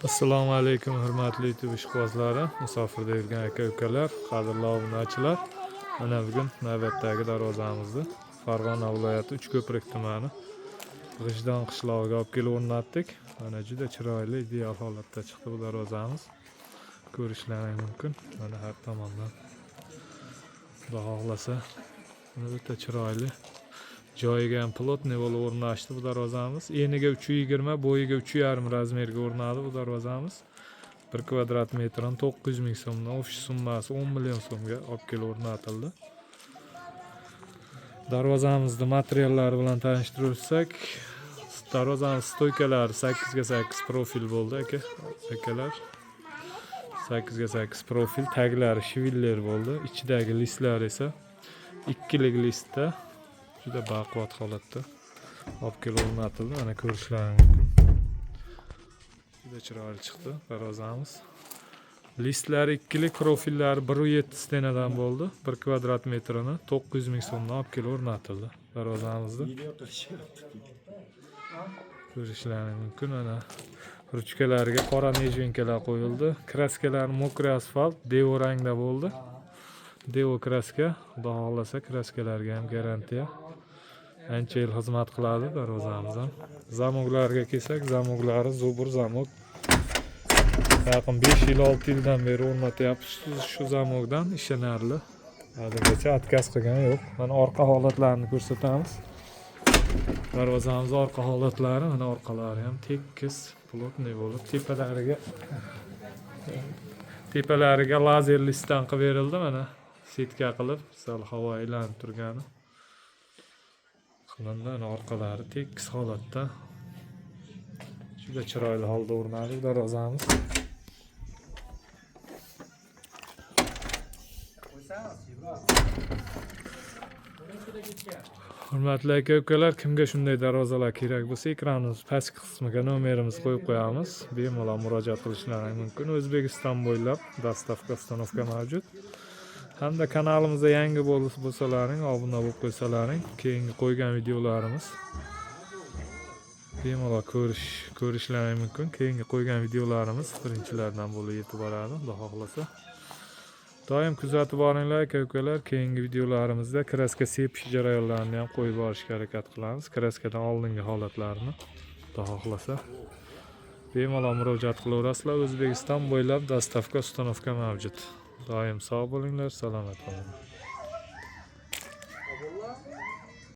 Assalomu alaykum, hurmatli YouTube ishqibozlari, musofirda yurgan aka-ukalar, qadrli obunachilar. Mana bugun navbatdagi darvozamizni Farg'ona viloyati Uchko'prik tumani G'ijdon qishlog'iga olib kelib o'rnatdik. Mana juda chiroyli, ideal holatda chiqdi bu darvozamiz. Ko'rishlaring mumkin. Mana har tomondan, Xudo xohlasa, mana o'ta chiroyli, joyiga ham плотный bo'lib o'rnashdi bu darvozamiz. Eniga 3,20, bo'yiga 3,5 razmerga o'rnadi bu darvozamiz. 1 kvadrat metrini 900 ming so'mdan, общий summasi 10 million so'mga olib kelib o'rnatildi. Darvozamizni materiallari bilan tanishtirib o'tsak, darvozamiz стойка lari 8 ga 8 profil bo'ldi, aka akalar. 8 ga 8 profil, taglari швеллер bo'ldi. Ichidagi listlar esa ikkilik listda, juda baquvvat holatda olib kelib o'rnatildi. Mana ko'rishlaring mumkin. Juda chiroyli chiqdi darvozamiz. Listlari ikkilik, profillari 1,7 стена dan bo'ldi. 1 kvadrat metrini 900 ming so'mdan olib kelib o'rnatildi darvozamizni. Video qilishyapti. Ko'rishlaring mumkin. Mana ruchkalariga qora нежинка lar qo'yildi. Краска lari мокрый asfalt, devo rangda bo'ldi. Devo краска, Xudo xohlasa, краска larga ham garantiya. Ancha yil xizmat qiladi darvozamiz ham. Zamoklariga kelsak, zamoklari Zubr zamok. Yaqin 5 yil, 6 yildan beri o'rnatyapmiz shu zamokdan, ishonarli. Haligacha отказ qilgani yo'q. Mana orqa holatlarini ko'rsatamiz. Darvozamiz orqa holatlari, mana orqalari ham tekis, плотный bo'lib, tepalariga lazer listdan qilib berildi, mana сетка qilib, sal havo aylanib turgani qilindi. Mana orqalari tekis holatda, juda chiroyli holda o'rnadi darvozamiz. Qo'ysamiz, Ibrohim. Hurmatli aka ukalar, kimga shunday darvozalar kerak bo'lsa, ekranimiz pastki qismiga nomerimizni qo'yib qo'yamiz. Bemalol murojaat qilishlari mumkin. O'zbekiston bo'ylab доставка, установка mavjud. Hamda kanalimizda yangi bo'lsalaring, obuna bo'lib qo'ysalaring, keyingi qo'ygan videolarimiz bemalol ko'rishlari mumkin. Keyingi qo'ygan videolarimiz birinchilardan bo'lib yetib boradi, Xudo xohlasa. Doim kuzatib boringlar, aka ukalar. Keyingi videolarimizda краска sepish jarayonlarini ham qo'yib borishga harakat qilamiz. Краска dan oldingi holatlarini, Xudo xohlasa. Bemalol murojaat qilaverasizlar. O'zbekiston bo'ylab доставка, установка mavjud. Doim sog' bo'linglar, salomat bo'linglar.